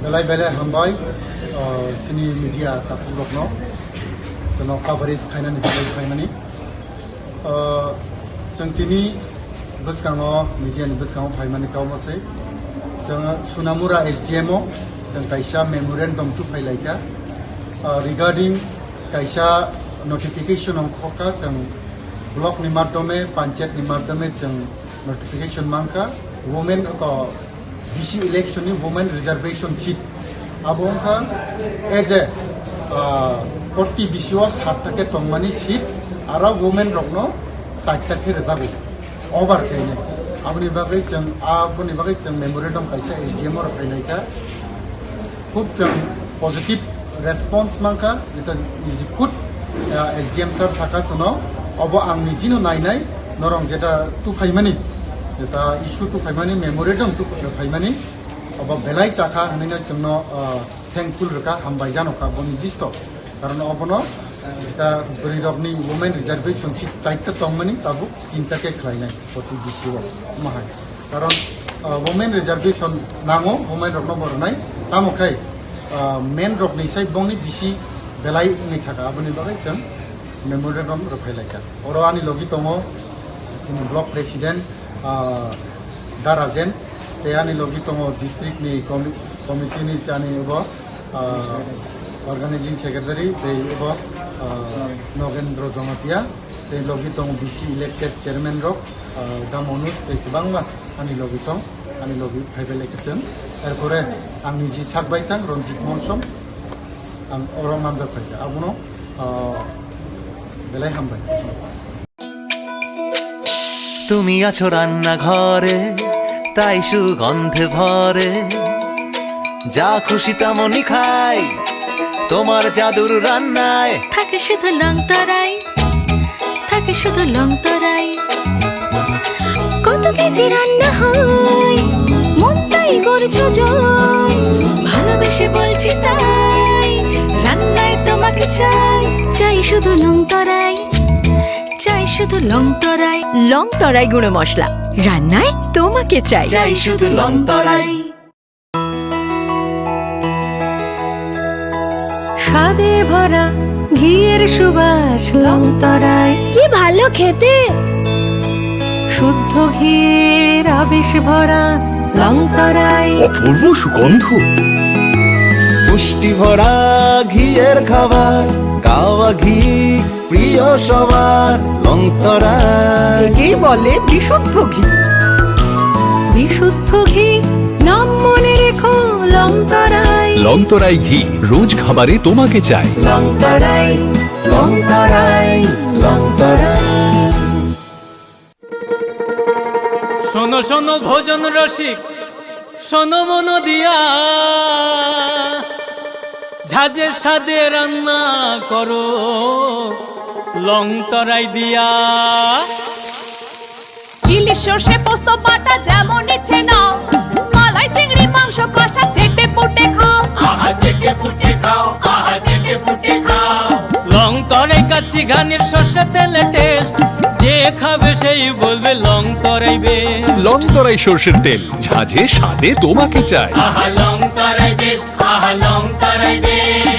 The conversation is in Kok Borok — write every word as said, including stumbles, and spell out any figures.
Belai belai hambai, uh, chini media takhuk rokno, chwngno coverage khainani bagwi khainani. Uh, chwng tini bwskango, media ni bwskango phaimani kauma se. Chwng Sunamura S D M o chwng kaisa memorandum tu phailaikha. Uh, regarding kaisa notification ongkhokha, chwng block ni madhyome, panchayat ni madhyome chwng notification mankha, women ko D C election ni women reservation seat. Abo wngkha as a, ah, forty D C o satta khe tongmani seat, aro women rokno chatta khe rwjago. Over khainai. Aboni bagwi chwng, aboni bagwi chwng memorandum kaisa S D M o rok khainai kha. Khub chwng positive response mankha, eta niji khud, ah, S D M sir sakha chwngno, obo ang nijino nainai, norok jeta tu phaimani, jeta issue tu phaimani, memorandum tu phaimani, obo belai chakha hinwi no chwngno, ah, thankful rwkha, hambai jano kha, bo nijisto. Karon obono, ah, jeta bwrwi rokni women reservation seat chaita tongmani, tabuk tinta khe khlainai, forty D C o, omo hai. Karon, ah, women reservation nango, women rokno bo rwnai. Tamo khai, ah, men rokni sai bongni bisi belai wngwi thaka, aboni bagwi chwng memorandum rwphai laikha. Oro ani logi tongo chini block president, ah, Da Rajen, tei ani logi tongo district ni comi-, committee ni chani bo, ah, organizing secretary, tei bo, ah, Nogendra Jamatia, tei logi tongo B C elected chairman rok, ah, Da Manoj tei kwbangma ani logi song, ani logi phaibai lai khe chwng. Erpore ang niji sak bai tang Ranjit Monson, ang oro manjak phaikha, abono, ah, belai hambai. তুমি আছো রান্নাঘরে, তাই সুগন্ধে ভরে। যা খুশি তেমনই খাই, তোমার জাদুর রান্নায়। থাকে শুধু লং তরাই, থাকে শুধু লং তরাই। কত কেজি রান্না হয়, মনটাই করছো জয়। ভালোবেসে বলছি তাই, রান্নায় তোমাকে চাই। চাই শুধু লং তরাই, চাই শুধু লং তরাই। লং তরাই গুঁড়ো মশলা, রান্নায় তোমাকে চাই। চাই শুধু লং তরাই। স্বাদে ভরা ঘিয়ের সুবাস লং তরাই। কি ভালো খেতে! শুদ্ধ ঘিয়ের আবেশ ভরা লং তরাই। অপূর্ব সুগন্ধ। পুষ্টি ভরা ঘিয়ের খাবার, গাওয়া ঘি প্রিয় সবার, লং তরাই। একেই বলে বিশুদ্ধ ঘি। বিশুদ্ধ ঘি, নাম মনে রেখো লং তরাই। লং তরাই ঘি, রোজ খাবারে তোমাকে চাই। লং তরাই, লং তরাই, লং তরাই। শোনো শোনো ভোজন রসিক, শোনো মন দিয়া, ঝাঁঝের স্বাদে রান্না করো লং তরাই দিয়া। ইলিশ সর্ষে পোস্ত বাটা যেমন ইচ্ছে নাও, মালাই চিংড়ি মাংস কষা চেটে পুটে খাও। আহা চেটে পুটে খাও, আহা চেটে পুটে খাও। লং তরাই কাচ্চি ঘানির সর্ষে তেলে টেস্ট, যে খাবে সেই বলবে লং তরাই বেশ। লং তরাই সর্ষের তেল, ঝাঁঝে স্বাদে তোমাকে চাই। আহা লং তরাই বেশ, আহা লং তরাই বেশ।